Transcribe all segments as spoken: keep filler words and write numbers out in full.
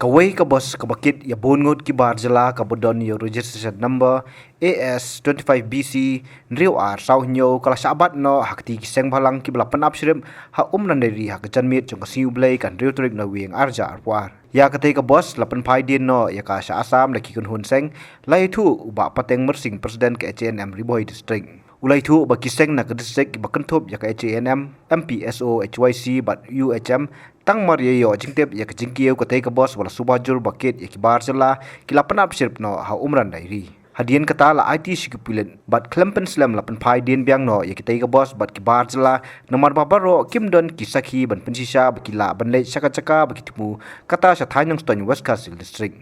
Kawei ka bus kaba kit ïa bun ngut ki bar jylla kaba don ïa u registration number A S twenty-five B C hynriew ar saw hynñiew ka la shah bat noh ha kti ki seng bhalang kiba la pynap shrip ha Umrandairy ha ka janmiet jong ka sngi U Blei ka hynriew tarik Naiwieng arhajar arphew ar. Ïa katei ka bus la pynphai dien noh ïa ka sha Assam da ki kynhun seng, la ïathuh u Bah Pateng Myrsing, President ka H A N M Ri Bhoi District. U la ïathuh ba ki seng na ka district kiba kynthup ïa ka H A N M, M P S O, H Y C bad U H M, tang mar ïa ïoh jingtip ïa ka jingkiew katei ka bus ba la suba jur ba kit ïa ki bar jylla, ki la pynap shrip noh ha Umrandairy. Hadien kata la aiti sha ki pulit bad khlem pynslem la pynphai dien biang noh ïa katei ka bus bad ki bar jylla, namar ba baroh kim don ki sakhi ban pynshisha ba ki lah ban leit sha ka jaka ba ki thmu, kata sha thaiñ Nongstoiñ, West Khasi Hills District.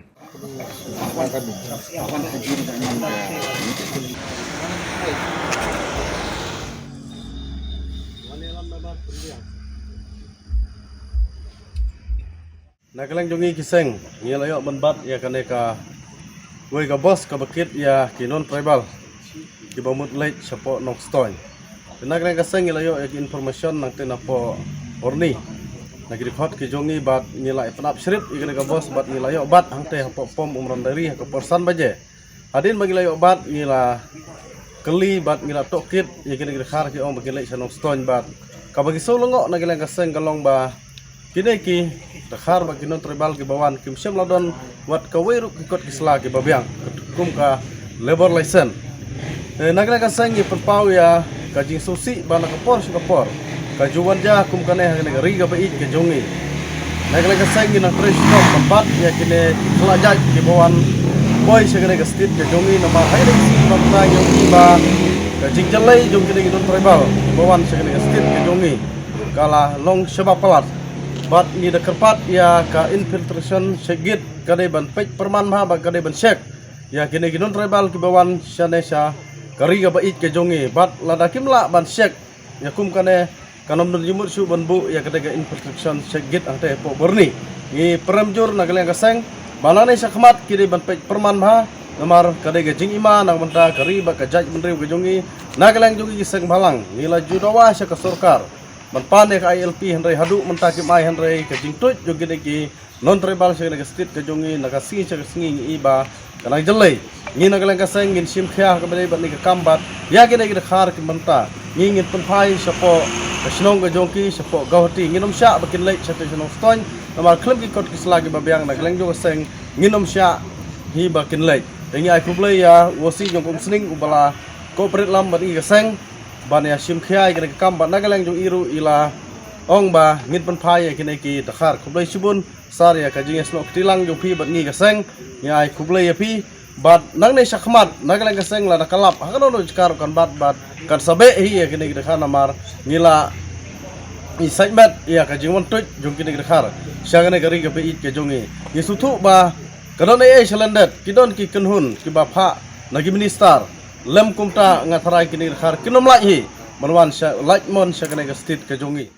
Na ka liang jong ngi ki seng, ngi la ïoh ban bat ïa kane kawei ka bus kaba kit ïa ki non tribal kiba mut leit shapoh Nongstoiñ. Te na ka liang ka seng ngi la ïoh ïa ki information nangta napoh Horni na ki dkhot ki jong ngi bad ngi la pynap shrip ïa kane ka bus bad ngi la ïoh bat hangta hapoh pom Umrandairy ha ka por san baje. Hadien ba ngi la ïoh bat ngi la kylli bad ngi la tohkit ïa kine ki dkhar, ki ong ba kin leit sha Nongstoiñ bad kaba ngi shu lyngngoh na ka liang ka seng ka long ba kine ki dkhar bad ki non tribal kiba wan kim shym la don wat kawei ruh ki kot ki sla kiba biang kum ka labour license. Eh, na ka liang ka seng ngi pynpaw ïa ka jingsngewsih ba na ka por sha ka por ka ju wan jia kum kane ha kane ka ri kaba ïeit ka jong ngi. Na ka liang ka seng ngi nang trei shitom ban bat ïa kine ki khlajait kiba wan poi sha kane ka state ka jong ngi, namar ha kane ka state ba mynta ngi ong ba ka jingjyllei jong kine ki non tribal kiba wan sha kane ka state ka jong ngi ka la long shaba palat. Bad ngi da kyrpad ïa ka infiltration check gate ka dei ban peit pyrman bha bad ka dei ban check ïa kine ki non tribal kiba wan shane sha ka ri kaba ïeit ka jong ngi. Bad lada kim lah ban check ïa kum kane kan ym don jingmut shuh ban buh ïa kane ka infiltration check gate hangta hapoh Horni. Ngi prem jur na ka liang ka seng ba nangne shakhmat ki dei ban peit pyrman bha, namar ka dei ka jingima na ka bynta ka ri bad ka jaitbynriew ka jong ngi. Na ka liang jong ngi ki seng bhalang ngi la ju dawa sha ka sorkar ban pan ïa ka I L P, hynrei haduh mynta kim ai hynrei ka jingtuid jong kine ki non tribal sha kane ka state ka jong ngi. Na ka sngi sha ka sngi ngi i ba ka nang jyllei. Ngi na ka liang ka seng ngin shim khia ha kaba ïadei bad kane ka kam bad ïa kine ki dkhar ki mynta ngi ngin pynphai shapoh ka shnong ka jong ki, shapoh Guwahati. Ngin ym shah ba kin leit shatei sha Nongstoiñ namar khlem ki kot ki sla kiba biang. Na ka liang jong ka seng ngin ym shah hi ba kin leit. Te ngi ai khublei ïa u O C jong ka Umsning uba la cooperate lang bad ngi ka seng ban ïa shim khia ïa kane ka kam bad na ka liang jong i ruh i la ong ba ngin pynphai ïa kine ki dkhar. Khublei shibun sir ïa ka jingïasnoh kti lang jong phi bad ngi ka seng. Ngi ai khublei ïa phi bad nangne shakhmat na ka liang ka seng lada ka lap ha kano kano jaka ruh kan bat bad kan sa beh hi ïa kine ki dkhar namar ngi la i sait met ïa ka jingwan tuid jong kine ki dkhar sha kane ka ri kaba ïeit ka jong ngi. Ngi sngewthuh ba ka don ei ei shalyndet, ki don ki kynhun kiba phah na ki minister. Lym kumta nga tharai kine ki dkhar kin ym lait hi ban wan sha, lait mon sha kane ka state ka jong ngi.